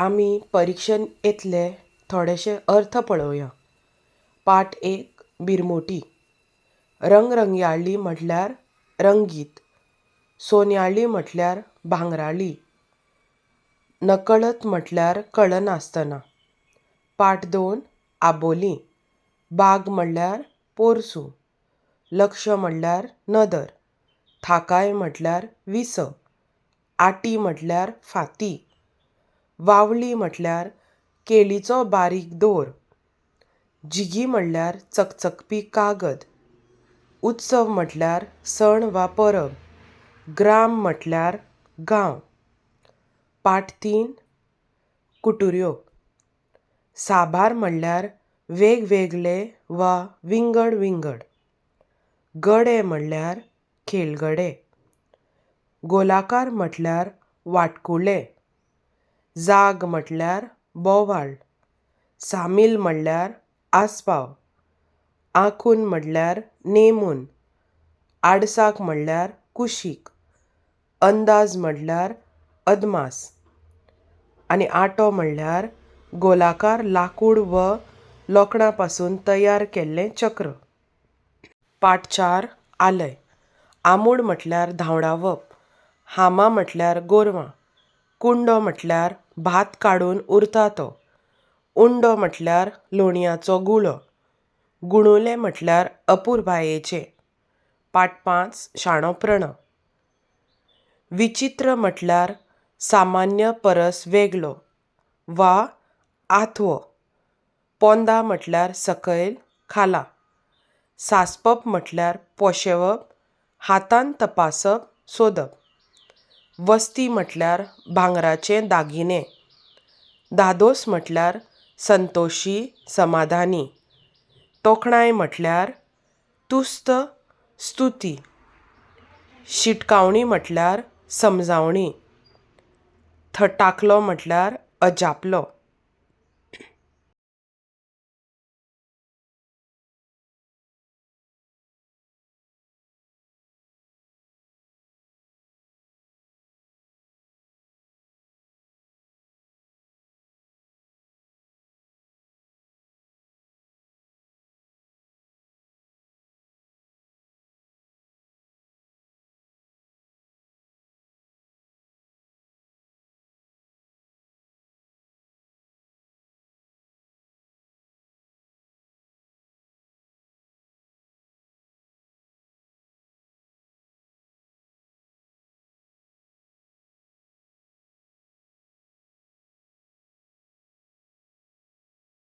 आमी परिक्षेंत येतले थोडेशे अर्थ पळोवया. पाठ एक, बिरमुटी. रंगरंगयाळी म्हटल्यार रंगीत, सोनयाळी म्हटल्यार भांगराळी, नकळत म्हटल्यार कळनासतना. पाठ दोन, आबोलीं. बाग म्हणल्यार पोरसूं, लक्ष म्हणल्यार नदर, थाकाय म्हटल्यार विसव, आटी म्हटल्यार फांती, वावली म्हटल्यार केळीचो बारीक दोर, जिगी म्हणल्यार चकचकपी कागद, उत्सव म्हटल्यार सण वा परब, ग्राम म्हटल्यार गांव. पाठ तीन, कुटुऱ्यो. साबार म्हणल्यार वेगवेगळे वा विंगड विंगड, गडे म्हणल्यार खेळगडे, गोलाकार म्हटल्यार वाटकुळे, जाग म्हटल्यार बोवाळ, सामील म्हणल्यार आस्पाव, आंखून म्हणल्यार नेमून, आडसाक म्हणल्यार कुशीक, अंदाज म्हणल्यार अदमास आनी आटो म्हणल्यार गोलाकार लाकूड व लोखणा पासून तयार केल्लें चक्र. पाठ चार, आलय. आमूड म्हटल्यार धांवडावप, हामा म्हटल्यार गोरवां, कुंडो म्हटल्यार भात काडून उरता तो, उंडो म्हटल्यार लोणयाचो गुळो, गुणुलें म्हटल्यार अपुरबायेचें. पाठ पांच, शाणो प्रणव. विचित्र म्हटल्यार सामान्य परस वेगळो वा आथवो, पोंदा म्हटल्यार सकयल खाला, सांसपप म्हटल्यार पोशेवप, हातान तपासप सोदप, वस्ती म्हटल्यार भांगराचे दागिने, धादोस म्हटल्यार संतोशी समाधानी, तोखणाय म्हटल्यार तुस्त स्तुती, शिटकावणी म्हटल्यार समजावणी, थटाकलो म्हटल्यार अजापलो.